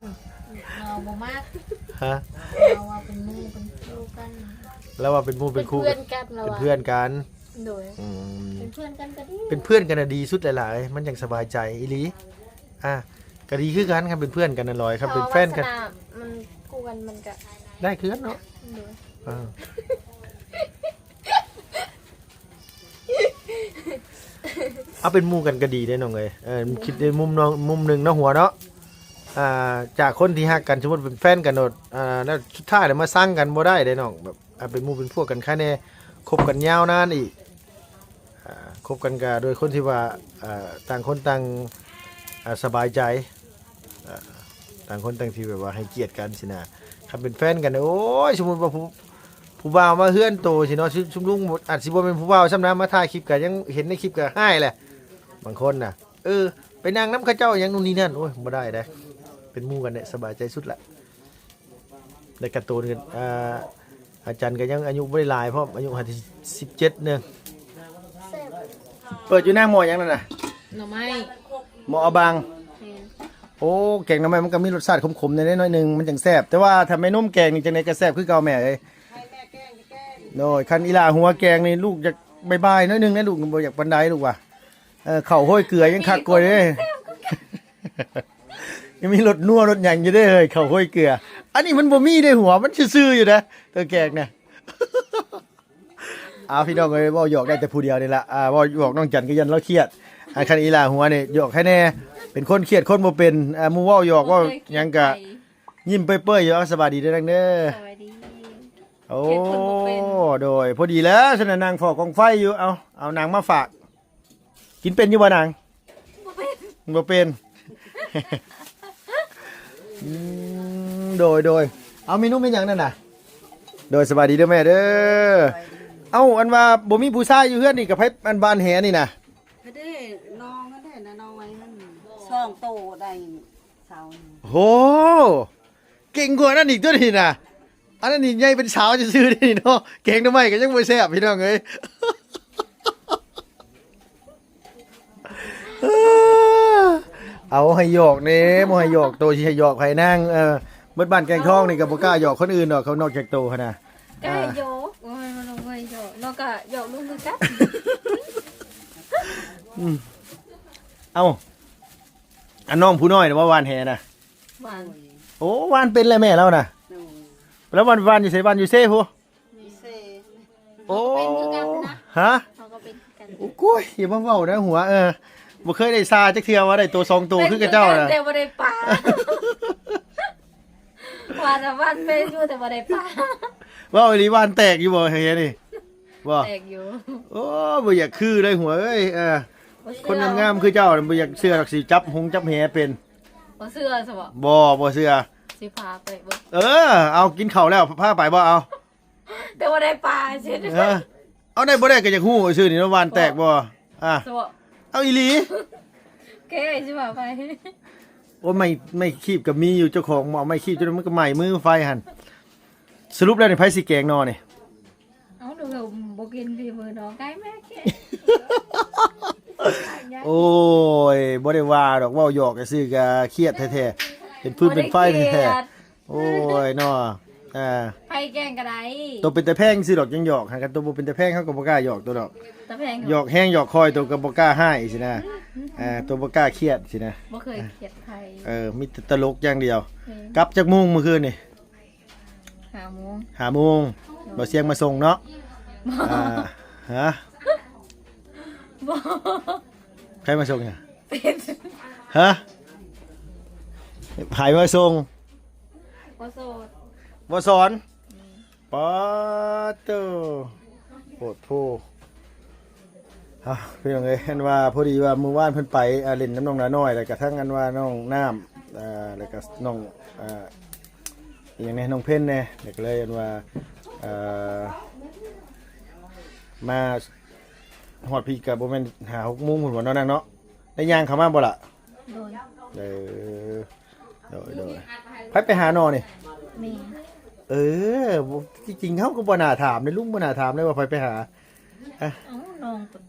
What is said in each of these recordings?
ລາວບໍ່ມັກ ຮະ? ລາວວ່າເປັນໝູ່ເປັນຄູ່ກັນ ລາວວ່າເປັນໝູ່ເປັນຄູ່ ເປັນເພື່ອນກັນ ລາວວ່າ ເປັນເພື່ອນກັນ ໂດຍ ອືມ ເປັນເພື່ອນກັນກໍດີ ເປັນເພື່ອນກັນນະດີສຸດຫຼາຍໆ ມັນຈັ່ງສະບາຍໃຈອີ່ຫຼີ. ອ່າ ກໍດີຄືກັນ ຄັນເປັນເພື່ອນກັນນະລອຍ ຄັນເປັນແຟນກັນ ເພາະວ່າລັກສະນະມັນຄູ່ກັນມັນກໍ ໄດ້ຄືກັນເນາະ ໂດຍ ອ່າ ເອົາເປັນໝູ່ກັນກໍດີເດ້ນ້ອງເອີຍ. ເອີ ຄິດໃນມຸມນ້ອງ ມຸມໜຶ່ງເນາະ ຫົວເນາະ ອ່າ ຈາກຄົນທີ່ຮັກກັນ ສົມມຸດເປັນແຟນກັນໂລດ ອ່າ ແລ້ວສຸດທ້າຍແລ້ວມາຊັງກັນບໍ່ໄດ້ເດ້ນ້ອງ ແບບ ອ່າ ເປັນໝູ່ເປັນພວກກັນ ຄະແນ ຄົບກັນຍາວນານອີກ ອ່າ ຄົບກັນກໍໂດຍຄົນທີ່ວ່າ ອ່າ ຕ່າງຄົນຕ່າງ ອ່າ ສະບາຍໃຈ ອ່າ ຕ່າງຄົນຕ່າງທີ່ແບບວ່າໃຫ້ກຽດກັນຊີ້ນະ. ຄັນເປັນແຟນກັນ ໂອ້ຍ ສົມມຸດວ່າຜູ້ ຜູ້ບ່າວມາເຮືອນໂຕຊີ້ເນາະ ຊຸ ຊຸມລຸງອາດຊິບໍ່ແມ່ນຜູ້ບ່າວຊ້ຳນະ ມາຖ່າຍຄລິບກໍຍັງເຫັນໃນຄລິບກໍຮ້າຍແຫຼະ ບາງຄົນນະ ເອີ ໄປນັ່ງນຳເຂົາເຈົ້າຫຍັງໂນ່ນນີ້ນັ້ນ ໂອ້ຍ ບໍ່ໄດ້ເດ້ ເປັນໝູ່ກັນແຫຼະ ສະບາຍໃຈສຸດລະ. ແລະກະໂຕນ ອ່າ ອາຈັນກໍຍັງອາຍຸບໍ່ໄດ້ຫຼາຍພ້ອມ ອາຍຸຫາກສິບເຈັດໜຶ່ງ. ເປີດຢູ່ນາງໝໍ້ຫຍັງນັ້ນນະ? ໜໍ່ໄມ້ ໝໍ້ອາບັງ ແມ່ນ. ໂອ້ ແກງໜໍ່ໄມ້ມັນກໍມີລົດຊາດຂົມໆແດ່ໜ້ອຍໜຶ່ງ ມັນຈັ່ງແຊບ ແຕ່ວ່າຖ້າແມ່ນົມແກງນີ້ຈັ່ງໃດກໍແຊບຄືເກົ່າແມ່ເອີຍ. ໂດຍ ຄັນອີ່ຫຼ້າຫົວແກງນີ້ ລູກຢາກບາຍໆໜ້ອຍໜຶ່ງເດ້ ລູກບໍ່ຢາກປານໃດລູກວ່າ. ເອີ ເຂົ້າໂຮຍເກືອຍັງຄັກກວ່າເດ້ ຍັງມີລົດນົວລົດຫຍັງຢູ່ເດ້ເຮີ້ຍ ເຂົ້າໂຮຍເກືອ. ອັນນີ້ມັນບໍ່ມີເດ້ ຫົວມັນຊື່ໆຢູ່ເດ້ ຕົວແກງນະ. ເອົາ ພີ່ນ້ອງເອີຍ ເວົ້າຫຍອກໄດ້ແຕ່ຜູ້ດຽວນີ້ລະ ອ່າ ເວົ້າຫຍອກນ້ອງຈັນກໍຢ້ານລາວຄຽດ. ອັນຄັນອີ່ຫຼ້າຫົວນີ້ຫຍອກໃຫ້ແດ່ ເປັນຄົນຄຽດຄົນບໍ່ເປັນ ອ່າ ໝູ່ເວົ້າຫຍອກເວົ້າຫຍັງກະຍິ້ມເປີ້ຍໆຢູ່. ເອົາ ສະບາຍດີເດີນາງເດີ ສະບາຍດີ. ໂອ້ ໂດຍ ພໍດີແລ້ວຊັ້ນນະ ນັ່ງເຝົ້າກອງໄຟຢູ່. ເອົາ ເອົາໜັງມາຝາກ. ກິນເປັນຢູ່ບໍ່ໜັງ? ບໍ່ເປັນ ບໍ່ເປັນ. ອືມ ໂດຍ ໂດຍ. ເອົາ ເມນູເປັນຫຍັງນັ້ນນະ? ໂດຍ ສະບາຍດີເດີແມ່ເດີ. ເອົ້າ ອັນວ່າບໍ່ມີຜູ້ຊາຍຢູ່ເຮືອນນີ້ ກໍໃຜອັນຫວ່ານແຫນີ້ນະ? ເດ້ ນ້ອງນັ້ນເດ້ນະ ນ້ອງໄວ້ຫັ້ນ ສອງໂຕໄດ້ ເຊົານີ້. ໂຫ ເກັ່ງກວ່ານັ້ນອີກຕົວນີ້ນະ. ອັນນັ້ນນີ້ໃຫຍ່ເປັນສາວຊື່ໆເດ້ນີ້ເນາະ. ແກງໜໍ່ໄມ້ກໍຍັງບໍ່ແຊບ ພີ່ນ້ອງເອີຍ. ເອົາໃຫ້ຫຍອກແດ່ ບໍ່ໃຫ້ຫຍອກໂຕ ຊິໃຫ້ຫຍອກໃຜນາງ. ເອີ ເບິດບ້ານແກງທອງນີ້ກໍບໍ່ກ້າຫຍອກຄົນອື່ນດອກ ເຂົານອກຈາກໂຕຫັ້ນນະ. ກໍໃຫ້ຫຍອກ ໂອ້ຍ ບໍ່ຕ້ອງໃຫ້ຫຍອກ ເນາະ ກໍຫຍອກລຸງຄືກັນ. ອືມ ເອົ້າ ອັນນ້ອງຜູ້ນ້ອຍນະບໍ່ຫວ່ານແຫນະ? ຫວ່ານ. ໂອ້ ຫວ່ານເປັນແລ້ວແມ່ລາວນະ. ໂດຍ. ແລ້ວຫວ່ານ ຫວ່ານຢູ່ໃສ? ຫວ່ານຢູ່ເຊພຸ້ນ. ຢູ່ເຊ. ໂອ້ ເປັນຄືກັນນະ. ຮະ? ເຮົາກໍເປັນຄືກັນ. ໂອ້ ໂອ້ຍ ຢ່າມາເວົ້ານະຫົວ. ເອີ ບໍ່ເຄີຍໄດ້ຊາຈັກເທື່ອວ່າໄດ້ໂຕສອງໂຕຄືກັບເຈົ້ານະ. ແຕ່ບໍ່ໄດ້ປາ. ຫວ່ານນະ ຫວ່ານເປັນຢູ່ ແຕ່ບໍ່ໄດ້ປາ. ເວົ້າອີ່ຫຼີ ຫວ່ານແຕກຢູ່ບໍ່ເຮນີ້? ບໍ່ ແຕກຢູ່. ໂອ້ ບໍ່ຢາກຄືເລີຍຫົວເອີຍ. ເອີ ບໍ່ເຊື່ອ. ຄົນງາມໆຄືເຈົ້າບໍ່ຢາກເຊື່ອດອກ ຊິຈັບຫົງຈັບແຫເປັນ. ບໍ່ເຊື່ອຊະບໍ່? ບໍ່ ບໍ່ເຊື່ອ. ຊິພາໄປເບິ່ງ. ເອີ ເອົາ ກິນເຂົ້າແລ້ວພາໄປບໍ່? ເອົາ ແຕ່ບໍ່ໄດ້ປາຊື່. ເອີ ເອົາ ໄດ້ບໍ່ໄດ້ກໍຢາກຮູ້ຊື່ນີ້ເນາະ ຫວ່ານແຕກບໍ່? ອ່າ ຊະບໍ່? ເອົາອີ່ຫຼີ. ໂອເຄ ຊິພາໄປ. ໂອ້ ໄມ້ ໄມ້ຄີບກໍມີຢູ່ ເຈົ້າຂອງບໍ່ເອົາໄມ້ຄີບ ຈົນມັນກໍໄໝ້ມືໄຟຫັ້ນ. ສະຫຼຸບແລ້ວນີ້ ໃຜຊິແກງໜໍ່ນີ້? ເອົາ ໜູບໍ່ກິນຝີມືນ້ອງໄກ່ແມ່ແກງ. ໂອ້ຍ ບໍ່ໄດ້ວ່າດອກ ເວົ້າຫຍອກຊື່ໆ ກະຄຽດແທ້ໆ ເປັນຟືນເປັນໄຟແທ້ໆ. ໂອ້ຍເນາະ. ອ່າ ໃຜແກງກໍໄດ້. ໂຕເປັນຕາແພງຊື່ດອກ ຈັ່ງຫຍອກ. ຫາກະໂຕບໍ່ເປັນຕາແພງ ເຮົາກໍບໍ່ກ້າຫຍອກໂຕດອກ. ຕາແພງ ຫຍອກແຮງຫຍອກຄ່ອຍ ໂຕກໍບໍ່ກ້າຮ້າຍຊີ້ນະ. ອ່າ ໂຕບໍ່ກ້າຄຽດຊີ້ນະ. ບໍ່ເຄີຍຄຽດໃຜ. ເອີ ມີແຕ່ຕະຫຼົກຢ່າງດຽວ. ແມ່ນ. ກັບຈັກໂມງມື້ຄືນນີ້? ຫ້າໂມງ. ຫ້າໂມງ ໂດຍ ບໍ່ສຽງມາສົ່ງເນາະ. ບໍ່ ອ່າ ຮະ? ບໍ່ ໃຜມາສົ່ງຫຍັງ? ເປັນ ຮະ? ໃຜມາສົ່ງ? ບໍ່ສອນ ບໍ່ສອນ. ອືມ ປາໂຕ ໂພດໂພ. ອ່າ ພີ່ນ້ອງເອີຍ ອັນວ່າພໍດີວ່າມື້ວານເພິ່ນໄປ ອ່າ ຫຼິ້ນນຳນ້ອງໜານ້ອຍ ແລ້ວກະທັງອັນວ່ານ້ອງນ້ຳ ອ່າ ແລ້ວກະນ້ອງ ອ່າ ອີ່ຫຍັງແດ່ ນ້ອງເພັນແດ່ ແລ້ວກະເລີຍອັນວ່າ ເອີ ມາຮອດພີ້ກະບໍ່ແມ່ນຫ້າຫົກໂມງພຸ້ນບໍ່ເນາະນາງເນາະ. ໄດ້ຍ່າງເຂົ້າມາບໍ່ລະ? ໂດຍ. ເອີ ໂດຍ ໂດຍ. ໃຜໄປຫາໜໍ່ນີ້? ແມ່. ເອີ ບໍ່ ທີ່ຈິງເຮົາກໍບໍ່ໜ້າຖາມເດ້ ລຸງບໍ່ໜ້າຖາມເດ້ວ່າໃຜໄປຫາ. ເອົ້າ ນ້ອງ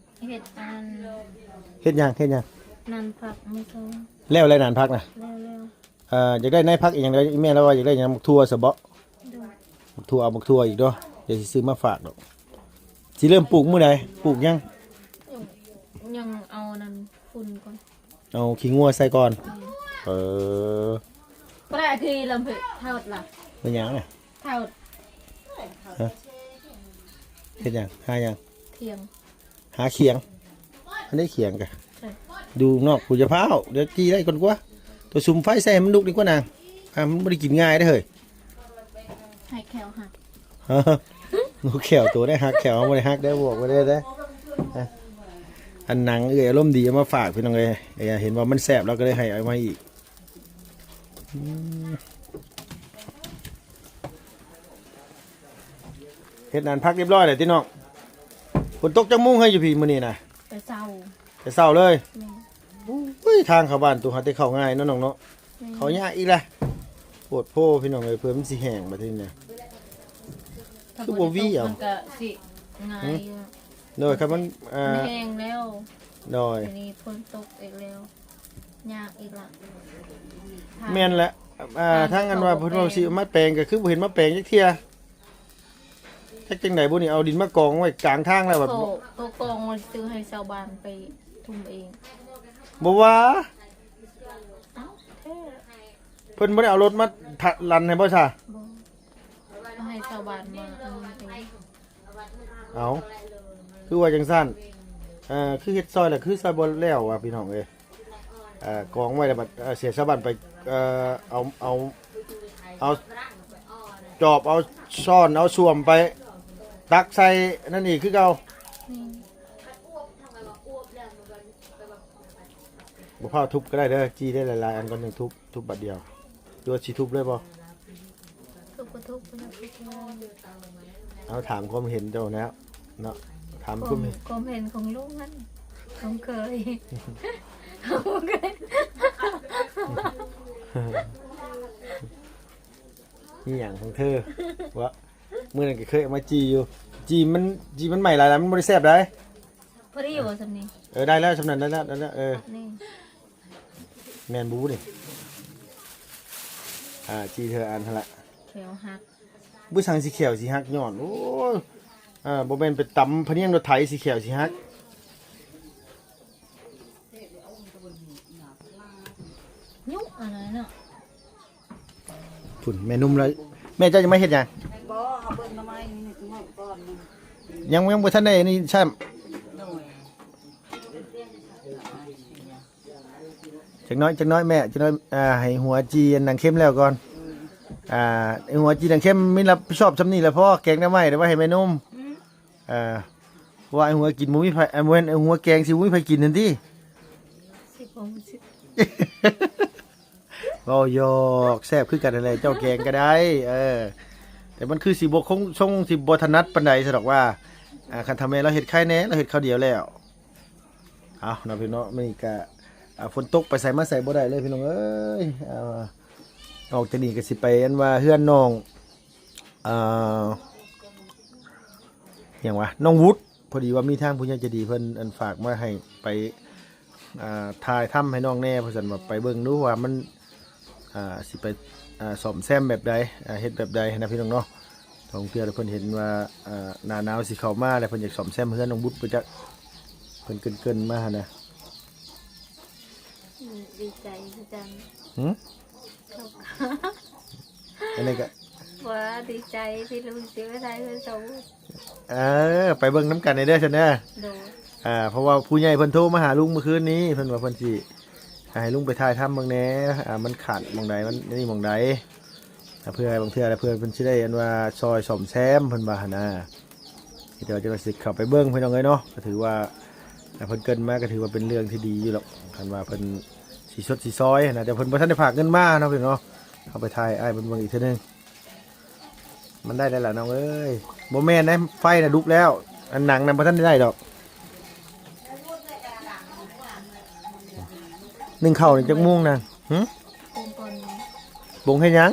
ເຮັດອັນ ເຮັດຫຍັງ? ເຮັດຫຍັງ? ນານຜັກມື້ເຊົ້າ. ແລ້ວແລ້ວນານຜັກນະ? ແລ້ວແລ້ວ. ອ່າ ຢາກໄດ້ໃນຜັກອີ່ຫຍັງໃດ ອີ່ແມ່ລາວວ່າຢາກໄດ້ຫຍັງ ໝາກຖົ່ວຊະເບາະ? ໂດຍ ໝາກຖົ່ວ ເອົາໝາກຖົ່ວອີກເດີ້ ດຽວຊິຊື້ມາຝາກດອກ. ຊິເລີ່ມປູກມື້ໃດ? ປູກຫຍັງ? ຍັງເອົານັ້ນຝຸ່ນກ່ອນ ເອົາຂີ້ງົວໃສ່ກ່ອນ. ແມ່ນ ເອີ ບໍ່ໄດ້ທີ່ລຳເພິງເທົ່າລະ ເປັນຫຍັງນະ? ເທົ່າ ຮະ ເຮັດຫຍັງ? ຫາຫຍັງ? ຂຽງ ຫາຂຽງ. ອັນນີ້ຂຽງກະ ໃຊ່ ຢູ່ນອກພຸ້ນ ຢ່າຟ້າວ ດຽວຈີ່ໄດ້ກ່ອນກວ່າ. ຕົວສຸມໄຟໃສ່ໃຫ້ມັນລຸກດີກວ່ານາງ. ອ່າ ມັນບໍ່ໄດ້ກິນງ່າຍເດ້ເຮີ້ຍ. ໃຫ້ແຂ້ວຫັກ ແຂ້ວໂຕໄດ້ຫັກ ແຂ້ວເຮົາບໍ່ໄດ້ຫັກເດ້ ບອກໄວ້ເດີເດີ. ອັນໜັງເອື້ອຍອາລົມດີເອົາມາຝາກພີ່ນ້ອງເອີຍ. ເອີ ເຫັນວ່າມັນແຊບ ລາວກໍເລີຍໃຫ້ເອົາມາອີກ. ອືມ ເຮັດອັນຜັກຮຽບຮ້ອຍແລ້ວຕິນ້ອງ. ຝົນຕົກຈັກໂມງເຮີ້ຍຢູ່ພີ້ມື້ນີ້ນະ? ແຕ່ເຊົ້າ ແຕ່ເຊົ້າເລີຍ. ແມ່ນ ໂອ້ຍ ທາງເຂົ້າບ້ານຕູ້ຫາແຕ່ເຂົ້າງ່າຍເນາະນ້ອງເນາະ. ແມ່ນ ເຂົ້າຍາກອີກລະ ໂພດໂພພີ່ນ້ອງເອີຍ. ເພື່ອມັນຊິແຫ້ງບັດນີ້ນະ ຄືບໍ່ວີເອົາ ມັນກະຊິງ່າຍຢູ່. ໂດຍ ຄັນມັນ ອ່າ ມັນແຫ້ງແລ້ວ. ໂດຍ ທີນີ້ຝົນຕົກອີກແລ້ວ ຍາກອີກລະ. ແມ່ນແຫຼະ ອ່າ ທາງອັນວ່າເພິ່ນວ່າຊິມາແປງ ກໍຄືບໍ່ເຫັນມາແປງຈັກເທື່ອ. ຈັກຈັ່ງໃດບຸນີ້ ເອົາດິນມາກອງໄວ້ກາງທາງແລ້ວແບບ ໂຕ ໂຕກອງໄວ້ຊື່ໃຫ້ຊາວບ້ານໄປຖົມເອງ. ບໍ່ວ່າ ເອົ້າ ແທ້ ເພິ່ນບໍ່ໄດ້ເອົາລົດມາ ທະ ລັນໃຫ້ບໍ່ຊະ? ບໍ່ ໃຫ້ຊາວບ້ານມາເອົາເອງ. ເອົ້າ ຄືວ່າຈັ່ງຊັ້ນ? ເອີ ຄືເຮັດຊອຍແລ້ວຄືຊອຍບໍ່ແລ້ວວ່າ ພີ່ນ້ອງເອີຍ. ເອີ ກອງໄວ້ແລ້ວບັດ ເອີ ເສຍຊາວບ້ານໄປ ເອີ ເອົາ ເອົາ ເອົາຈອບ ເອົາຊ້ອນ ເອົາສ່ວມໄປຕັກໃສ່ນັ້ນອີກຄືເກົ່າ. ແມ່ນ ບໍ່ພ້າວທຸບກໍໄດ້ເດີ ຈີ່ໄດ້ຫຼາຍໆອັນກ່ອນ ຈັ່ງທຸບ ທຸບບາດດຽວ ຫຼືວ່າຊິທຸບເລີຍບໍ່? ທຸບກໍທຸບ ບໍ່ຢາກທຸບກໍ ເອົາ ຖາມຄວາມເຫັນເຈົ້າແລ້ວເນາະ ຖາມຄວາມ ຄວາມເຫັນຂອງລຸງຫັ້ນ ຂອງເຂີຍ ຂອງເຂີຍ. ອີ່ຫຍັງຂອງເທີວະ? ມື້ນັ້ນກໍເຄີຍເອົາມາຈີ່ຢູ່ ຈີ່ມັນ ຈີ່ມັນໃໝ່ຫຼາຍໆ ມັນບໍ່ໄດ້ແຊບໃດ. ພໍດີບໍ່ສ່ຳນີ້? ເອີ ໄດ້ແລ້ວ ສ່ຳນັ້ນໄດ້ແລ້ວ ໄດ້ແລ້ວ ເອີ ນີ້ ແມ່ນບໍ່ນີ້? ອ່າ ຈີ່ເທື່ອອັນຫັ້ນລະ ແຂ້ວຫັກ. ບໍ່ສັງຊິແຂ້ວຊິຫັກຍ້ອນ ໂອ້ຍ ອ່າ ບໍ່ແມ່ນໄປຕຳພະນຽງລົດໄຖຊິແຂ້ວຊິຫັກ. ຍຸອັນນັ້ນເນາະ ພຸ້ນແມ່ນຸ່ມລະ. ແມ່ເຈົ້າຈະມາເຮັດຫຍັງ? ບໍ່ ເຮົາເບິ່ງໜໍ່ໄມ້ນີ້ກ່ອນ ຍັງ ຍັງບໍ່ທັນໄດ້ອັນນີ້ຊ້ຳ. ໂດຍ ຈັກໜ້ອຍ ຈັກໜ້ອຍແມ່ ຈັກໜ້ອຍ ອ່າ ໃຫ້ຫົວຈີ່ໜັງເຄັມແລ້ວກ່ອນ. ອ່າ ໃຫ້ຫົວຈີ່ໜັງເຄັມມີຮັບຜິດຊອບຊ່ຳນີ້ແຫຼະພໍ ແກງໜໍ່ໄມ້ໄວ້ໃຫ້ແມ່ນຸ່ມ. ອືມ ອ່າ ເພາະວ່າໄອ້ຫົວກິນບໍ່ມີໃຜ ບໍ່ແມ່ນ ໄອ້ຫົວແກງຊິບໍ່ມີໃຜກິນຫັ້ນຕິ. ຊິບໍ່ມີສິດ ເວົ້າຫຍອກ ແຊບຄືກັນຫັ້ນແຫຼະ ເຈົ້າແກງກໍໄດ້ ເອີ ແຕ່ມັນຄືຊິບໍ່ຄົງຊົງ ຊິບໍ່ຖະໜັດປານໃດຊັ້ນດອກວ່າ. ອ່າ ຄັນຖ້າແມ່ນລາວເຮັດໄຄແດ່ ລາວເຮັດຄາວດຽວແລ້ວ. ເອົາເນາະພີ່ນ້ອງເນາະ ມື້ນີ້ກະ ອ່າ ຝົນຕົກ ໄປໃສມາໃສບໍ່ໄດ້ເລີຍພີ່ນ້ອງເອີຍ. ອ່າ ອອກຈາກນີ້ກໍຊິໄປ ອັນວ່າເຮືອນນ້ອງ ອ່າ ຫຍັງວະ ນ້ອງວຸດ ພໍດີວ່າມີທາງຜູ້ໃຫຍ່ໃຈດີເພິ່ນ ອັນ ຝາກມາໃຫ້ໄປ ອ່າ ຖ່າຍທຳໃຫ້ນ້ອງແດ່ ວ່າຊັ້ນ ວ່າໄປເບິ່ງດູວ່າມັນ ອ່າ ຊິໄປ ອ່າ ສ້ອມແຊມແບບໃດ ອ່າ ເຮັດແບບໃດຫັ້ນນະພີ່ນ້ອງເນາະ. ທ່ອງທ່ຽວເພິ່ນເຫັນວ່າ ອ່າ ໜ້າໜາວຊິເຂົ້າມາແລ້ວ ເພິ່ນຢາກສ້ອມແຊມເຮືອນນ້ອງບຸດ ໄປຈັກ ເພິ່ນເກີ່ນໆມາຫັ້ນນະ. ອືມ ດີໃຈຄືກັນ. ຫື? ອັນນີ້ກໍ ວ່າດີໃຈທີ່ລູກຊິໄປຖ່າຍເຮືອນສາວບຸດ. ເອີ ໄປເບິ່ງນຳກັນເດີຊັ້ນເດີ. ໂດຍ ອ່າ ເພາະວ່າຜູ້ໃຫຍ່ເພິ່ນໂທມາຫາລຸງມື້ຄືນນີ້ ເພິ່ນວ່າເພິ່ນຊິໃຫ້ລຸງໄປຖ່າຍທຳເບິ່ງແດ່ ອ່າ ມັນຂາດໝ່ອງໃດ ມັນນີ້ໝ່ອງໃດ ເພື່ອໃຫ້ບາງເທື່ອ ເພື່ອເພິ່ນຊິໄດ້ ອັນວ່າ ຊ່ອຍສ້ອມແຊມ ເພິ່ນວ່າຫັ້ນນະ. ແຕ່ວ່າຈະຊິເຂົ້າໄປເບິ່ງພີ່ນ້ອງເອີຍເນາະ ກໍຖືວ່າ ຖ້າເພິ່ນເກີ່ນມາກໍຖືວ່າເປັນເລື່ອງທີ່ດີຢູ່ດອກ ຄັນວ່າເພິ່ນຊິຊົດຊິຊ່ອຍນະ. ແຕ່ເພິ່ນບໍ່ທັນໄດ້ຝາກເງິນມາເນາະພີ່ນ້ອງເນາະ. ເຮົາໄປຖ່າຍໃຫ້ອ້າຍເພິ່ນເບິ່ງອີກເທື່ອໜຶ່ງ. ມັນໄດ້ແລ້ວລະນ້ອງເອີຍ. ບໍ່ແມ່ນໃດ ໄຟນະດຸກແລ້ວ ອັນໜັງນະບໍ່ທັນໄດ້ໄດ້ດອກ. ໜຶ້ງເຂົ້ານີ້ຈັກໂມງນະ? ຫຶ? ປົງກ່ອນ ປົງເຮັດຫຍັງ?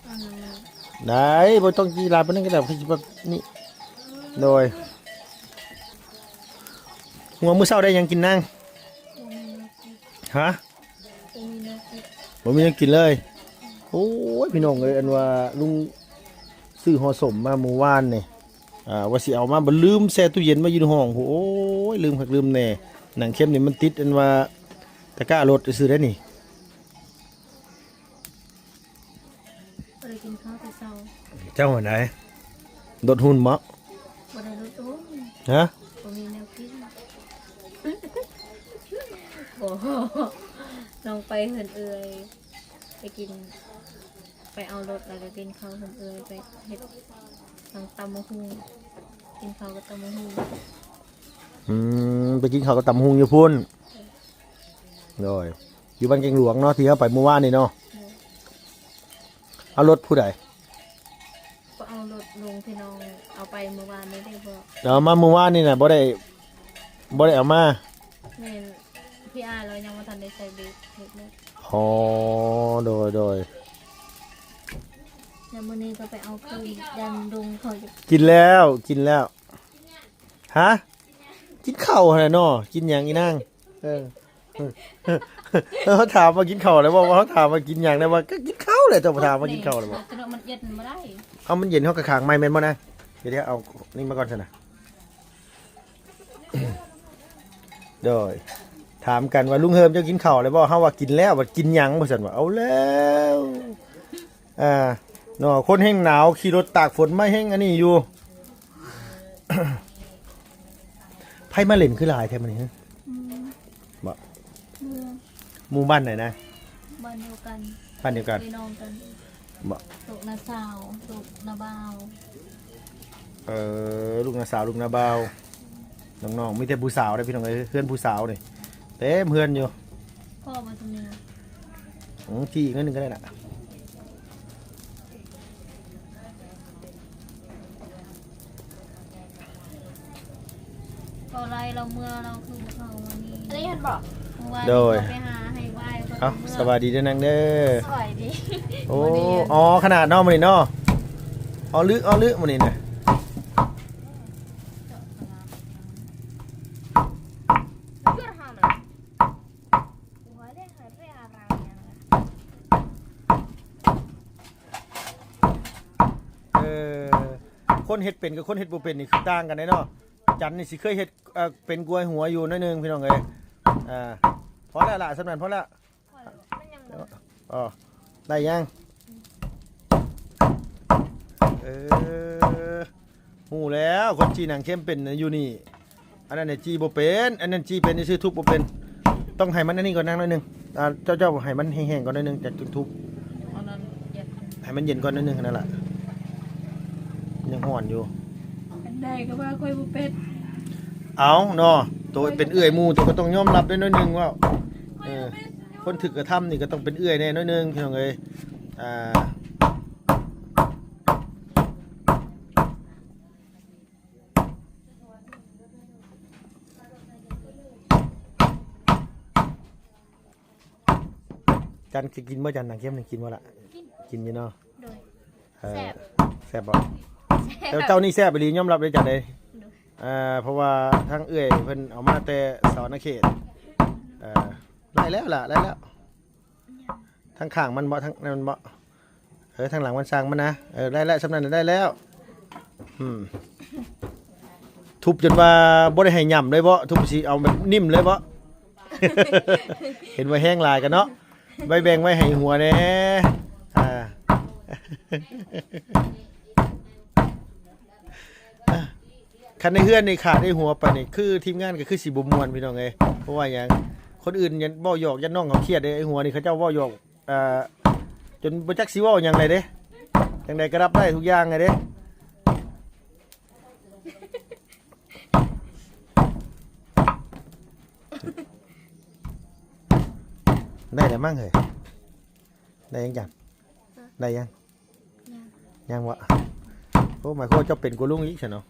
ອັນນັ້ນ ໄດ້ ບໍ່ຕ້ອງຈີ່ຫຼາຍປານນັ້ນກໍໄດ້ ຄືຊິແບບນີ້. ໂດຍ ຫົວມື້ເຊົ້າໄດ້ຫຍັງກິນນາງ? ບໍ່ມີແນວກິນ. ຫະ? ບໍ່ມີແນວກິນ. ບໍ່ມີຫຍັງກິນເລີຍ. ໂອ້ຍ ພີ່ນ້ອງເອີຍ ອັນວ່າລຸງຊື້ຫໍ່ສົ້ມມາມື້ວານນີ້ ອ່າ ວ່າຊິເອົາມາ ບັດລືມແຊ່ຕູ້ເຢັນໄວ້ຢູ່ໃນຫ້ອງ. ໂອ້ຍ ລືມຄັກລືມແນ່. ໜັງເຂັມນີ້ມັນຕິດອັນວ່າຕະກ້າລົດຊື່ໆ ເດ້ນີ້. ບໍ່ໄດ້ກິນເຂົ້າແຕ່ເຊົ້າ. ເຈົ້າຫັ້ນໃດ? ລົດຫຸ່ນບໍ? ບໍ່ໄດ້ລົດຫຸ່ນ. ຮະ? ບໍ່ມີແນວກິນ. ບໍ່ ນ້ອງໄປເຮືອນເອື້ອຍ ໄປກິນ ໄປເອົາລົດ ແລ້ວກໍກິນເຂົ້າເຮືອນເອື້ອຍ ໄປເຮັດ ທັງຕຳໝາກຫຸ່ງ ກິນເຂົ້າກັບຕຳໝາກຫຸ່ງ. ອືມ ໄປກິນເຂົ້າກັບຕຳໝາກຫຸ່ງຢູ່ພຸ້ນ. ໂດຍ ຢູ່ບ້ານແກ້ງຫຼວງເນາະ ທີ່ເຮົາໄປມື້ວານນີ້ເນາະ. ໂດຍ ເອົາລົດຜູ້ໃດ? ກໍເອົາລົດລຸງທີ່ນ້ອງເອົາໄປມື້ວານນີ້ເດ້. ເອົາມາມື້ວານນີ້ນະ ບໍ່ໄດ້ ບໍ່ໄດ້ເອົາມາ. ແມ່ນ ພີ່ອ້າຍລາວຍັງບໍ່ທັນໄດ້ໃສ່ເບຣກເຮັດເລີຍ. ອໍ ໂດຍ ໂດຍ. ແລ້ວມື້ນີ້ກໍໄປເອົາຄືນ ຢ້ານລຸງເຂົາຈະ ກິນແລ້ວ ກິນແລ້ວ. ຮະ? ກິນເຂົ້າຫັ້ນແຫຼະເນາະ. ກິນຫຍັງອີນາງ? ເອີ ເຮົາຖາມວ່າກິນເຂົ້າແລ້ວບໍ່? ເຮົາຖາມວ່າກິນຫຍັງແລ້ວບໍ່? ກໍກິນເຂົ້າແຫຼະ. ເຈົ້າຖາມວ່າກິນເຂົ້າແລ້ວບໍ່? ມັນເຢັນບໍ່ໄດ້. ເອົາ ມັນເຢັນ ເຮົາກໍຄ້າງໄມ້ແມ່ນບໍ່ນະ? ດຽວ ດຽວ ເອົານີ້ມາກ່ອນຊັ້ນນະ. ໂດຍ ຖາມກັນວ່າ ລຸງເຮີມ ເຈົ້າກິນເຂົ້າແລ້ວບໍ່? ເຮົາວ່າກິນແລ້ວ. ບັດກິນຫຍັງ? ວ່າຊັ້ນວ່າ. ເອົາແລ້ວ ອ່າ ເນາະ ຄົນແຮ່ງໜາວ ຂີ່ລົດຕາກຝົນມາແຮ່ງອັນນີ້ຢູ່. ໃຜມາຫຼິ້ນຄືຫຼາຍແທ້ມື້ນີ້? ອືມ ບໍ່ ເມືອງ ໝູ່ບ້ານໃດນະ? ບ້ານດຽວກັນ. ບ້ານດຽວກັນ ເອື້ອຍນ້ອງກັນ. ບໍ່ ລູກນ້າສາວ ລູກນ້າບ່າວ. ເອີ ລູກນ້າສາວ ລູກນ້າບ່າວ. ນ້ອງໆ ມີແຕ່ຜູ້ສາວເດ້ພີ່ນ້ອງເອີຍ. ເຮືອນຜູ້ສາວນີ້ເຕັມເຮືອນຢູ່. ພໍບໍ່ຊຳນີ້? ອືມ ຈີ້ອີກໜ້ອຍໜຶ່ງກໍໄດ້ລະ. ບໍ່ໄດ້ ລາວເມືອ ລາວຄືບໍ່ເຂົ້າມື້ນີ້. ອັນນີ້ຫັ້ນບໍ່? ເມື່ອວານ ໂດຍ ນີ້ເຂົາໄປຫາໃຫ້ໄຫວ້ ເອົ້າ ສະບາຍດີເດີນາງເດີ. ສະບາຍດີ. ໂອ້ ບໍ່ໄດ້ ອໍ ຂະໜາດເນາະມື້ນີ້ເນາະ. ອໍລຶກ ອໍລຶກມື້ນີ້ນະ. ເອີ ຄົນເຮັດເປັນກັບຄົນເຮັດບໍ່ເປັນນີ້ຄືຕ່າງກັນເດ້ເນາະ. ຈັນນີ້ຊິເຄີຍເຮັດ ເອີ ເປັນກວຍຫົວຢູ່ໜ້ອຍໜຶ່ງພີ່ນ້ອງເອີຍ. ອ່າ ພໍແລ້ວລະ ສ່ຳນັ້ນພໍແລ້ວ. ອໍ ໄດ້ຍັງ? ເອີ ຮູ້ແລ້ວ ຄົນຈີ່ໜັງເຂັມເປັນຢູ່ນີ້. ອັນນັ້ນຈີ່ບໍ່ເປັນ ອັນນັ້ນຈີ່ເປັນຊື່ໆ ທຸບບໍ່ເປັນ. ຕ້ອງໃຫ້ມັນອັນນີ້ກ່ອນນາງໜ້ອຍໜຶ່ງ. ອ່າ ເຈົ້າ ເຈົ້າໃຫ້ມັນແຫ້ງໆກ່ອນໜ້ອຍໜຶ່ງ ຈັ່ງທຸບ. ອັນນັ້ນເຢັນ ໃຫ້ມັນເຢັນກ່ອນໜ້ອຍໜຶ່ງ ນັ້ນລະ ຍັງຮ້ອນຢູ່. ອັນໃດກໍວ່າຂ້ອຍບໍ່ເປັນ. ເອົາເນາະ ໂຕເປັນເອື້ອຍໝູ່ ໂຕກໍຕ້ອງຍອມຮັບໄດ້ໜ້ອຍໜຶ່ງ. ເວົ້າ ເອີ ຄົນຖືກກະທຳນີ້ກໍຕ້ອງເປັນເອື້ອຍແດ່ໜ້ອຍໜຶ່ງ ພີ່ນ້ອງເອີຍ. ອ່າ ຈັນຊິກິນບໍ່? ຈັນໜັງເຂັມນີ້ກິນບໍ່ລະ? ກິນ ກິນຢູ່ເນາະ. ໂດຍ ເອີ ແຊບ ແຊບບໍ່? ແຊບ. ແຕ່ເຈົ້ານີ້ແຊບອີ່ຫຼີ ຍອມຮັບເລີຍຈັນເອີຍ. ໂດຍ ເອີ ເພາະວ່າທາງເອື້ອຍເພິ່ນເອົາມາແຕ່ສະຫວັນນະເຂດ. ເອີ ໄດ້ແລ້ວລະ ໄດ້ແລ້ວ. ທາງຂ້າງມັນບໍ່ ທາງນັ້ນມັນບໍ່? ເອີ ທາງຫຼັງມັນຊ່າງມັນນະ. ເອີ ໄດ້ແລ້ວ ສ່ຳນັ້ນໄດ້ແລ້ວ. ອືມ ທຸບຈົນວ່າບໍ່ໄດ້ໃຫ້ຫຍ້ຳເລີຍບໍ? ທຸບຊິເອົາແບບນິ້ມເລີຍບໍ? ເຫັນວ່າແຮງຫຼາຍກັນເນາະ. ໄວ້ແບ່ງໄວ້ໃຫ້ຫົວແດ່. ອ່າ ຄັນໃນເຮືອນນີ້ຂາດໄອ້ຫົວໄປນີ້ ຄືທີມງານກໍຄືຊິບໍ່ມ່ວນ ພີ່ນ້ອງເອີຍ. ເພາະວ່າຫຍັງ? ຄົນອື່ນຍັງເວົ້າຫຍອກ ຢ້ານນ້ອງເຂົາຄຽດເດ້. ໄອ້ຫົວນີ້ເຂົາເຈົ້າເວົ້າຫຍອກ ເອີ ຈົນບໍ່ຈັກຊິເວົ້າຫຍັງໃດເດ້. ຈັ່ງໃດກໍຮັບໄດ້ທຸກຢ່າງໃດເດ້. ໄດ້ແລ້ວມັ້ງເຮີ້ຍ. ໄດ້ຍັງຈັນ? ຮະ? ໄດ້ຍັງ? ຍັງ ຍັງວະ? ໂອ້ ໝາຍຄວາມວ່າເຈົ້າເປັນກວ່າລຸງອີກຊັ້ນເນາະ.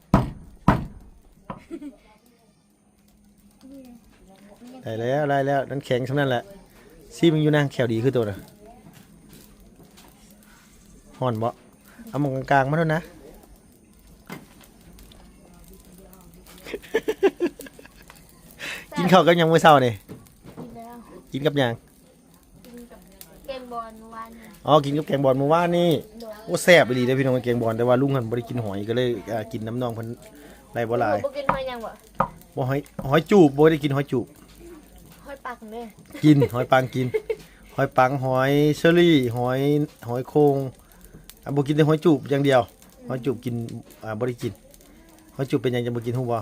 ໄດ້ແລ້ວ ໄດ້ແລ້ວ ນັ້ນແຂງສ່ຳນັ້ນແຫຼະ. ຊີມຢູ່ນາງ ແຂ້ວດີຄືໂຕນະ. ຮ້ອນບໍ່? ເອົາໝ່ອງກາງໆມາໂລດນະ. ກິນເຂົ້າກັບຫຍັງມື້ເຊົ້ານີ້? ກິນແລ້ວ. ກິນກັບຫຍັງ? ກິນກັບແກງ ອໍ ກິນກັບແກງບອນມື້ວານນີ້. ໂດຍ ໂອ້ ແຊບອີ່ຫຼີເດ້ພີ່ນ້ອງ ແກງບອນ ແຕ່ວ່າລຸງຫັ້ນບໍ່ໄດ້ກິນຫອຍ ກໍເລີຍ ອ່າ ກິນນຳນ້ອງເພິ່ນໄດ້ບໍ່ຫຼາຍ. ບໍ່ກິນຫອຍຫຍັງບໍ່? ບໍ່ ຫອຍ ຫອຍຈູບ ບໍ່ໄດ້ກິນຫອຍຈູບ. ຫອຍປັງເດ້? ກິນ ຫອຍປັງກິນ ຫອຍປັງ ຫອຍເຊີຣີ ຫອຍ ຫອຍໂຂ່ງ. ອ່າ ບໍ່ກິນແຕ່ຫອຍຈູບຢ່າງດຽວ. ຫອຍຈູບກິນ ອ່າ ບໍ່ໄດ້ກິນ. ຫອຍຈູບເປັນຫຍັງຈັ່ງບໍ່ກິນ ຮູ້ບໍ່?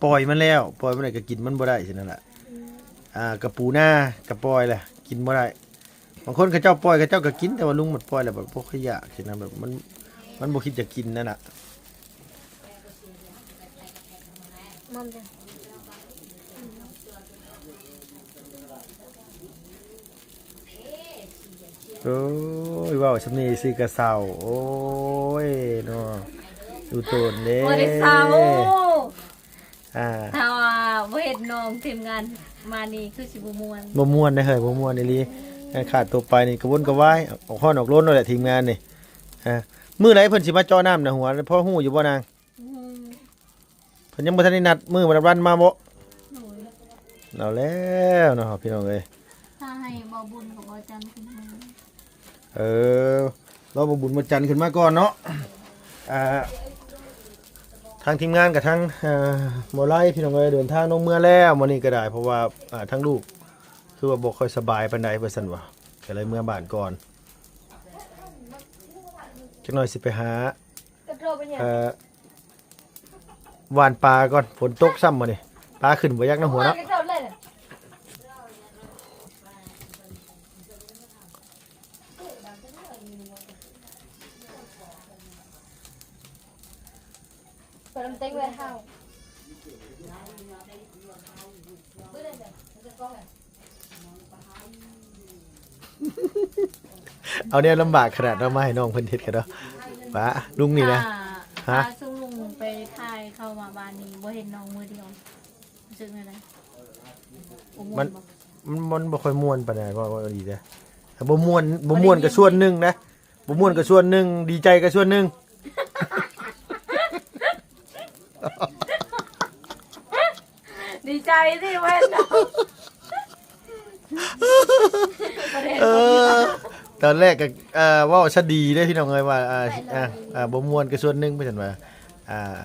ປ່ອຍມັນແລ້ວ ປ່ອຍມັນແລ້ວກໍກິນມັນບໍ່ໄດ້ ຊັ້ນນັ້ນລະ. ອ່າ ກະປູນາກະປ່ອຍແຫຼະ ກິນບໍ່ໄດ້. ບາງຄົນເຂົາເຈົ້າປ່ອຍ ເຂົາເຈົ້າກໍກິນ ແຕ່ວ່າລຸງມັນປ່ອຍແລ້ວແບບບໍ່ຄ່ອຍຢາກ ຊີ້ນະ ແບບມັນ ມັນບໍ່ຄິດຢາກກິນນັ້ນນະ. ໂອ້ຍ ເວົ້າຊ່ຳນີ້ຊື່ກະເຊົາ. ໂອ້ຍເນາະ ດູໂຕນເດ້ ບໍ່ໄດ້ເຊົາ. ອ່າ ຖ້າວ່າບໍ່ເຫັນນ້ອງທີມງານມານີ້ຄືຊິບໍ່ມ່ວນ. ບໍ່ມ່ວນເດ້ເຮີ້ຍ ບໍ່ມ່ວນອີ່ຫຼີ. ອືມ ຂາດໂຕໄປນີ້ກະວົນກະວາຍ ອອກຮ້ອນອອກລົນໂລດແຫຼະທີມງານນີ້. ອ່າ ມື້ໃດເພິ່ນຊິມາເຈາະນ້ຳນະຫົວ ພໍຮູ້ຢູ່ບໍ່ນາງ? ອືມ ເພິ່ນຍັງບໍ່ທັນໄດ້ນັດມື້ນັດວັນມາບໍ່? ໂດຍ ເອົາແລ້ວເນາະພີ່ນ້ອງເອີຍ. ຖ້າໃຫ້ບໍ່ບຸນກັບບໍ່ຈັນຂຶ້ນມາ. ເອີ ລໍບໍ່ບຸນບໍ່ຈັນຂຶ້ນມາກ່ອນເນາະ. ອ່າ ທາງທີມງານກັບທາງ ເອີ ໝໍໄລ ພີ່ນ້ອງເອີຍ ເດີນທາງລົງເມືອແລ້ວມື້ນີ້ກໍໄດ້ ເພາະວ່າ ອ່າ ທາງລູກຄືວ່າບໍ່ຄ່ອຍສະບາຍປານໃດວ່າຊັ້ນວ່າ ກໍເລີຍເມືອບ້ານກ່ອນ. ຈັກໜ່ອຍຊິໄປຫາ ເອີ ຫວ່ານປາກ່ອນ ຝົນຕົກຊ້ຳມື້ນີ້ ປາຂຶ້ນບໍ່ຈັກນະຫົວເນາະ. ເອົາແນວລຳບາກຂະໜາດເນາະ ມາໃຫ້ນ້ອງເພິ່ນເຮັດກັນເນາະ. ປ້າ ລຸງນີ້ນະ ອ່າ ຮະ ພາຊຸມລຸງໄປຖ່າຍເຂົ້າມາບ້ານນີ້ ບໍ່ເຫັນນ້ອງມື້ດຽວ ຮູ້ສຶກແນວໃດ? ບໍ່ມ່ວນບໍ່? ມັນ ມັນ ມັນບໍ່ຄ່ອຍມ່ວນປານໃດ ເວົ້າ ເວົ້າອີ່ຫຼີເດ້. ບໍ່ມ່ວນ ບໍ່ມ່ວນກໍສ່ວນໜຶ່ງນະ ບໍ່ມ່ວນກໍສ່ວນໜຶ່ງ ດີໃຈກໍສ່ວນໜຶ່ງ. ດີໃຈຊິເວີ້ນ. ເອີ ຕອນແລກກໍ ເອີ ເວົ້າຊະດີເດ້ພີ່ນ້ອງເອີຍວ່າ ອ່າ ອ່າ ບໍ່ມ່ວນກໍສ່ວນໜຶ່ງ ເພິ່ນວ່າ ອ່າ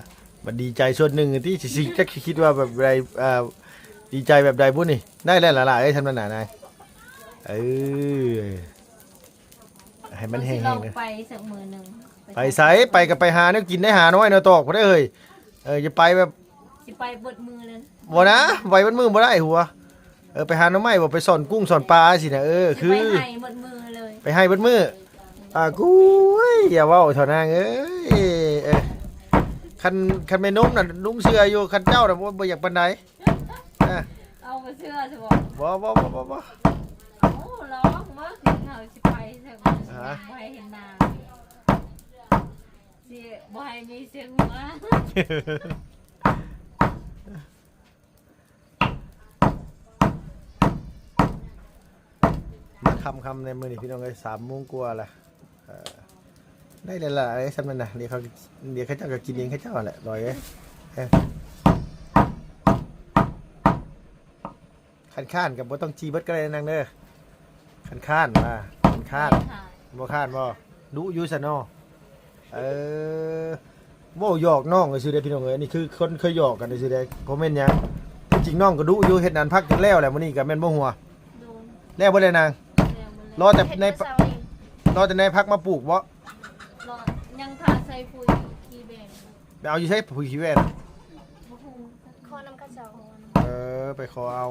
ບັດດີໃຈສ່ວນໜຶ່ງຕິ ຊິ ຊິ ຈັກຊິຄິດວ່າແບບໃດ ອ່າ ດີໃຈແບບໃດບຸນີ້. ໄດ້ແລ້ວຫຼາຍໆ ເອີຍ ທຳນັ້ນນະນາຍ ເອີ ໃຫ້ມັນແຮງໆ ເດີ ໄປສັກມື້ໜຶ່ງ. ໄປໃສ? ໄປກໍໄປຫາແນວກິນໄດ້ ຫາໜໍ່ໄມ້ໜໍ່ຕອກພຸ້ນເດີເຮີ້ຍ. ເອີ ຢ່າໄປແບບ ຊິໄປເບິດມື້ເລີຍ ບໍ່ນະ ໄປເບິດມື້ບໍ່ໄດ້ຫົວ. ເອີ ໄປຫາໜໍ່ໄມ້ບໍ່ ໄປສອນກຸ້ງສອນປາຊີ້ນະ. ເອີ ຄືໄປໄຮ່ເບິດມື້ເລີຍ ໄປໄຮ່ເບິດມື້. ອາ ກຸ້ຍ ຢ່າເວົ້າເຖົ້ານາງເອີຍ. ເອີ ຄັນ ຄັນແມ່ນົມນະ ລຸງເຊື່ອຢູ່ ຄັນເຈົ້ານະ ບໍ່ ບໍ່ຢາກປານໃດ. ເອົາບໍ່ເຊື່ອຊະບໍ່? ບໍ່ ບໍ່ ບໍ່ ບໍ່ ບໍ່. ໂອ້ ລອງເບິ່ງ ເຮົາຊິໄປເຖິງ ບໍ່ໃຫ້ເຫັນໜ້າ ຊິບໍ່ໃຫ້ມີສຽງຫົວ. ມາຄ່ຳໆ ໃນມື້ນີ້ພີ່ນ້ອງເອີຍ ສາມໂມງກວ່າລະ. ເອີ ໄດ້ຫຼາຍໆ ສ່ຳນັ້ນນະ ດຽວເຂົາ ດຽວເຂົາເຈົ້າກໍກິນເອງເຂົາເຈົ້າຫັ້ນແຫຼະ ລອຍເອີຍ. ເອີ ຄັນຄ້ານກໍບໍ່ຕ້ອງຈີ່ເບິດກໍໄດ້ນາງເດີ ຄັນຄ້ານວ່າ ຄັນຄ້ານ. ບໍ່ຄ້ານບໍ່? ດຸຢູ່ຊັ້ນເນາະ. ເອີ ເວົ້າຫຍອກນ້ອງຊື່ໆ ເດ້ພີ່ນ້ອງເອີຍ ອັນນີ້ຄືຄົນເຄີຍຫຍອກກັນຊື່ໆ ເດ້ ບໍ່ແມ່ນຫຍັງ. ທີ່ຈິງນ້ອງກໍດຸຢູ່ ເຮັດນານຜັກຈົນແລ້ວແຫຼະມື້ນີ້ ກໍແມ່ນບໍ່ຫົວ? ໂດຍ ແລ້ວບໍ່ແລ້ວນາງ? ແລ້ວ ແລ້ວ ລໍແຕ່ໃນ ລໍແຕ່ໃນຜັກມາປູກບໍ່? ລໍ ຍັງຖ້າໃສ່ປຸຍຂີ້ແບ້. ໄປເອົາຢູ່ໃສປຸຍຂີ້ແບ້? ບໍ່ຮູ້ ຂໍນຳເຂົາເຈົ້າ. ເອີ ໄປຂໍເອົາ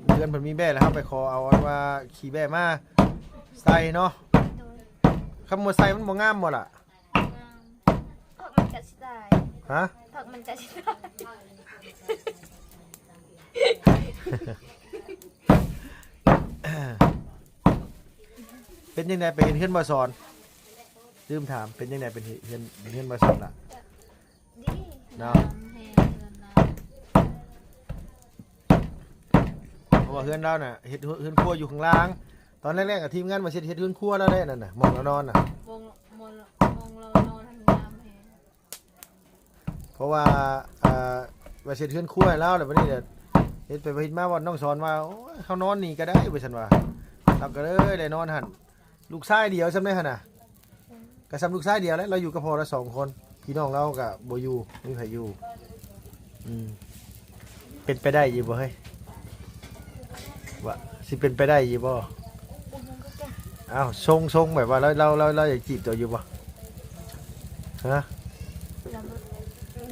ເຮືອນເພິ່ນມີແບ້ແລ້ວ ເຮົາໄປຂໍເອົາອັນວ່າຂີ້ແບ້ມາໃສ່ເນາະ. ໂດຍ ຄັນບໍ່ໃສ່ມັນບໍ່ງາມບໍ່ລະ? ງາມ ຜັກມັນກະຊິຕາຍ. ຮະ? ຜັກມັນກະຊິຕາຍ. ເປັນຈັ່ງໃດໄປເຫັນເຮືອນບໍ່ສອນ? ລືມຖາມ ເປັນຈັ່ງໃດ ເປັນເຮືອນ ເປັນເຮືອນບໍ່ສອນລະ? ດີ ເນາະ ງາມແຮງເຮືອນລາວ. ເພາະວ່າເຮືອນລາວນະ ເຮັດເຮືອນຄົວຢູ່ຂ້າງລ່າງ. ຕອນແລກໆ ກໍທີມງານວ່າຊິເຮັດເຮືອນຄົວລາວໄດ້ນັ້ນນະ ໝ່ອງລາວນອນນະ. ໝ່ອງ ໝ່ອງ ໝ່ອງລາວນອນຫັ້ນງາມແຮງ. ເພາະວ່າ ອ່າ ວ່າຊິເຮັດເຮືອນຄົວໃຫ້ລາວ ແລ້ວບັດນີ້ເຮັດໄປເຮັດມາ ວ່ານ້ອງສອນວ່າ ໂອ້ຍ ເຮົານອນນີ້ກໍໄດ້ ວ່າຊັ້ນວ່າ ລາວກໍເລີຍໄດ້ນອນຫັ້ນ. ລູກຊາຍດຽວຊ່ຳໃດຫັ້ນນະ? ກໍຊ່ຳລູກຊາຍດຽວແຫຼະ ລາວຢູ່ກັບພໍ່ລາວສອງຄົນ ພີ່ນ້ອງລາວກໍບໍ່ຢູ່ ບໍ່ມີໃຜຢູ່. ອືມ ເປັນໄປໄດ້ຢູ່ບໍ່ເຮີ້ຍ? ວ່າຊິເປັນໄປໄດ້ຢູ່ບໍ່? ອ້າວ ຊົງ ຊົງແບບວ່າລາວ ລາວ ລາວ ລາວຢາກຈີບໂຕຢູ່ບໍ່? ຮະ? ລາວບໍ່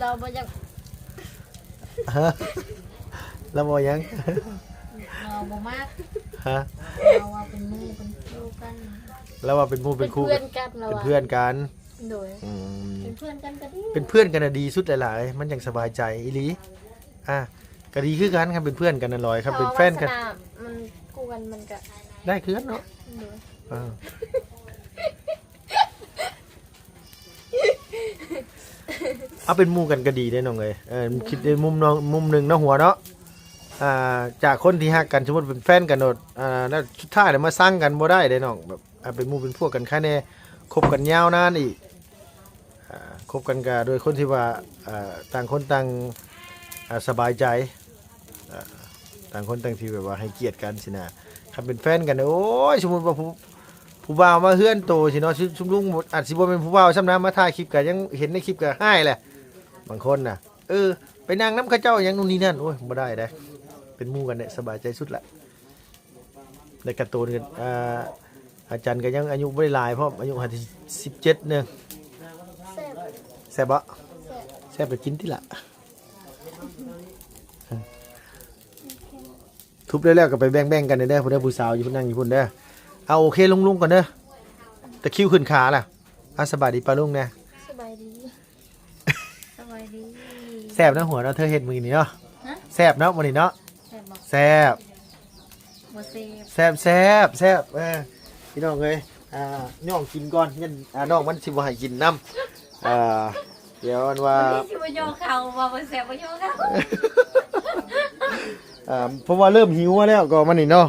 ລາວບໍ່ຢາກ ຮະ? ລາວບໍ່ຫຍັງ? ລາວບໍ່ມັກ ຮະ? ລາວວ່າເປັນໝູ່ເປັນຄູ່ກັນ ລາວວ່າເປັນໝູ່ເປັນຄູ່ ເປັນເພື່ອນກັນ ເປັນເພື່ອນກັນ. ໂດຍ ອືມ ເປັນເພື່ອນກັນກໍດີ ເປັນເພື່ອນກັນນະດີສຸດຫຼາຍໆ ມັນຈັ່ງສະບາຍໃຈອີ່ຫຼີ. ອ່າ ກໍດີຄືກັນ ຄັນເປັນເພື່ອນກັນນະລອຍ ຄັນເປັນແຟນກັນ ຖ້າວ່າສະໜາມມັນກວນມັນກໍ ໄດ້ຄືກັນເນາະ. ໂດຍ ເອີ ເອົາເປັນໝູ່ກັນກໍດີເດ້ນ້ອງເອີຍ. ເອີ ໂດຍ ຄິດໃນມຸມນ້ອງ ມຸມໜຶ່ງເນາະ ຫົວເນາະ. ອ່າ ຈາກຄົນທີ່ຮັກກັນ ສົມມຸດເປັນແຟນກັນໂລດ ອ່າ ແລ້ວສຸດທ້າຍແລ້ວມາຊັງກັນບໍ່ໄດ້ເດ້ນ້ອງ. ແບບ ອ່າ ເປັນໝູ່ເປັນພວກກັນ ໃຄແນ່ ຄົບກັນຍາວນານອີກ. ອ່າ ຄົບກັນກະໂດຍຄົນທີ່ວ່າ ອ່າ ຕ່າງຄົນຕ່າງ ອ່າ ສະບາຍໃຈ ອ່າ ຕ່າງຄົນຕ່າງທີ່ແບບວ່າໃຫ້ກຽດກັນຊີ້ນະ. ຄັນເປັນແຟນກັນ ໂອ້ຍ ສົມມຸດວ່າຜູ້ ຜູ້ບ່າວມາເຮືອນໂຕຊີ້ເນາະ ຊຸມ ຊຸມລຸງອາດຊິບໍ່ແມ່ນຜູ້ບ່າວຊ້ຳນະ ມາຖ່າຍຄລິບກະຍັງເຫັນໃນຄລິບກະຮ້າຍແຫຼະ ບາງຄົນນະ. ເອີ ໄປນັ່ງນຳເຂົາເຈົ້າຫຍັງໂນ່ນນີ້ນັ້ນ ໂອ້ຍ ບໍ່ໄດ້ເດ້ ເປັນໝູ່ກັນແຫຼະ ສະບາຍໃຈສຸດລະ. ແລະກະໂຕນີ້ ອ່າ ອາຈັນກໍຍັງອາຍຸບໍ່ໄດ້ຫຼາຍພ້ອມ ອາຍຸຫາແຕ່ສິບເຈັດໜຶ່ງ. ແຊບ ແຊບບໍ່? ແຊບ ແຊບກໍກິນຕິລະ. ທຸບແລ້ວໆກໍໄປແບ່ງໆກັນເດີ ຜູ້ໃດຜູ້ສາວຢູ່ພຸ້ນ ນັ່ງຢູ່ພຸ້ນເດີ. ເອົາ ໂອເຄ ລົງໆກ່ອນເດີ ຕະຄິວຂຶ້ນຂາລະ. ອ່າ ສະບາຍດີປ້າລຸງແດ່. ສະບາຍດີ. ສະບາຍດີ. ແຊບເນາະ ຫົວເນາະ ເທີເຮັດມື້ນີ້ເນາະ. ຮະ? ແຊບເນາະມື້ນີ້ເນາະ. ແຊບບໍ່? ແຊບ. ບໍ່ແຊບ. ແຊບ ແຊບ ແຊບ. ເອີ ພີ່ນ້ອງເອີຍ ອ່າ ຍ່ອງກິນກ່ອນ ຢ້ານ ອ່າ ນ້ອງມັນຊິບໍ່ໃຫ້ກິນນຳ. ອ່າ ດຽວອັນວ່າ ມື້ນີ້ຊິບໍ່ຍໍເຂົ້າ ວ່າບໍ່ແຊບບໍ່ຍໍເຂົ້າ. ອ່າ ເພາະວ່າເລີ່ມຫິວມາແລ້ວກໍມານີ້ເນາະ.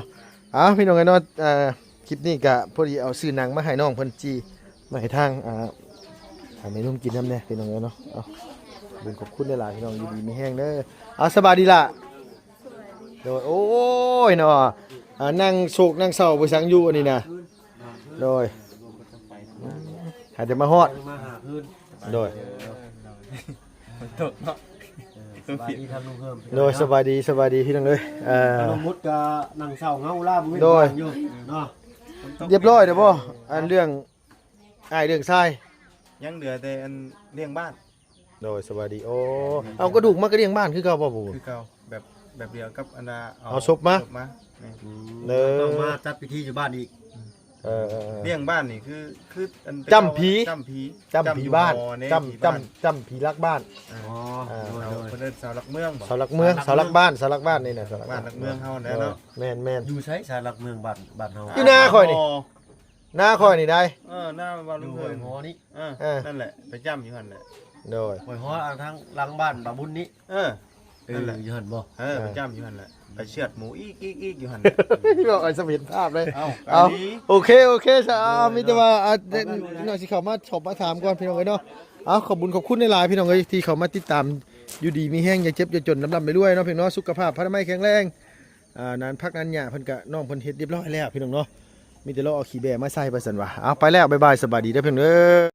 ເອົາ ພີ່ນ້ອງເອີຍເນາະ ອ່າ ຄລິບນີ້ກະພໍດີເອົາຊື້ໜັງມາໃຫ້ນ້ອງເພິ່ນຈີ່ ມາໃຫ້ທາງ ອ່າ ແມ່ນຸ່ມກິນນຳແດ່ ພີ່ນ້ອງເອີຍເນາະ. ເອົາ ຂອບຄຸນ ຂອບຄຸນຫຼາຍໆ ພີ່ນ້ອງ ຢູ່ດີມີແຮງເດີ. ເອົາ ສະບາຍດີລະ. ໂດຍ ໂອ້ຍເນາະ ອ່າ ນັ່ງໂສກນັ່ງເສົ້າໄປສັງຢູ່ອັນນີ້ນະ. ໂດຍ ຫາແຕ່ມາຮອດ ມາຫາຄືນ. ໂດຍ ຝົນຕົກເນາະ. ເອີ ສະບາຍດີທາງລຸງເພີ່ມ. ໂດຍ ສະບາຍດີ ສະບາຍດີພີ່ນ້ອງເອີຍ. ເອີ ທາງລຸງມຸດກໍນັ່ງເສົ້າເຫງົາລາບໍ່ເວັ້ນ ໂດຍ ຢູ່ເນາະ. ຮຽບຮ້ອຍແລ້ວບໍ່ ອັນເລື່ອງອ້າຍເລື່ອງຊາຍ? ຍັງເຫຼືອແຕ່ອັນລ້ຽງບ້ານ. ໂດຍ ສະບາຍດີ. ໂອ້ ເອົາກະດູກມາກະລ້ຽງບ້ານຄືເກົ່າບໍ່? ຄືເກົ່າ ແບບ ແບບດຽວກັບອັນນ່າ ເອົາ ເອົາສົບມາ ສົບມາ. ແມ່ນ. ອືມ ເອີ ຕ້ອງມາຈັດພິທີຢູ່ບ້ານອີກ. ເອີ ເອີ ເອີ ລ້ຽງບ້ານນີ້ຄື ຄືອັນ ຈ້ຳຜີ ຈ້ຳຜີ ຈ້ຳຜີບ້ານ ຈ້ຳ ຈ້ຳຜີລັກບ້ານ. ອໍ ເອີ ໂດຍ ໂດຍ ເພິ່ນເອີ້ນເສົາຫຼັກເມືອງບໍ່? ເສົາຫຼັກເມືອງ ເສົາຫຼັກບ້ານ ເສົາຫຼັກບ້ານນີ້ນະ ເສົາຫຼັກບ້ານ ຫຼັກເມືອງເຮົາແຫຼະເນາະ. ແມ່ນໆ ຢູ່ໃສເສົາຫຼັກເມືອງບ້ານ ບ້ານເຮົາ? ຢູ່ໜ້າຂ້ອຍນີ້ ນາຂ້ອຍນີ້ໄດ໋. ເອີ ນາບ້ານລຸງເຮີຍ ຫັ້ນແຫຼະ ໄປຈ້ຳຢູ່ຫັ້ນແຫຼະ. ໂດຍ ຫ້ວຍຮອດ ທາງຫຼັງບ້ານບາບຸນນີ້. ເອີ ເອີ ນັ້ນແຫຼະ ຢູ່ຫັ້ນບໍ່? ເອີ ໄປຈ້ຳຢູ່ຫັ້ນແຫຼະ ໄປເຊືອດໝູອີກໆໆຢູ່ຫັ້ນແຫຼະ. ເວົ້າໃຫ້ສະເຫັນພາບເລີຍ. ເອົາ ໂອເຄ ໂອເຄ ສະ ມີແຕ່ວ່າ ອ່າ ນ້ອຍຊິເຂົ້າມາສອບມາຖາມກ່ອນ ພີ່ນ້ອງເອີຍເນາະ. ເອົາ ຂອບບຸນຂອບຄຸນຫຼາຍໆ ພີ່ນ້ອງເອີຍ ທີ່ເຂົ້າມາຕິດຕາມ. ຢູ່ດີມີແຮງ ຢ່າເຈັບຢ່າຈົນ ລ່ຳໆລວຍໆເນາະ ພີ່ນ້ອງເນາະ. ສຸຂະພາບພະນາໄມແຂງແຮງ ອ່າ ນານຜັກນານຫຍ້າເພິ່ນກະ ນ້ອງເພິ່ນເຮັດຮຽບຮ້ອຍແລ້ວ ພີ່ນ້ອງເນາະ. ມີແຕ່ລໍເອົາຂີ້ແບ້ມາໃສ່ວ່າຊັ້ນວ່າ. ເອົາ ໄປແລ້ວ ບາຍບາຍ ສະບາຍດີເດີ ພີ່ນ້ອງເດີ.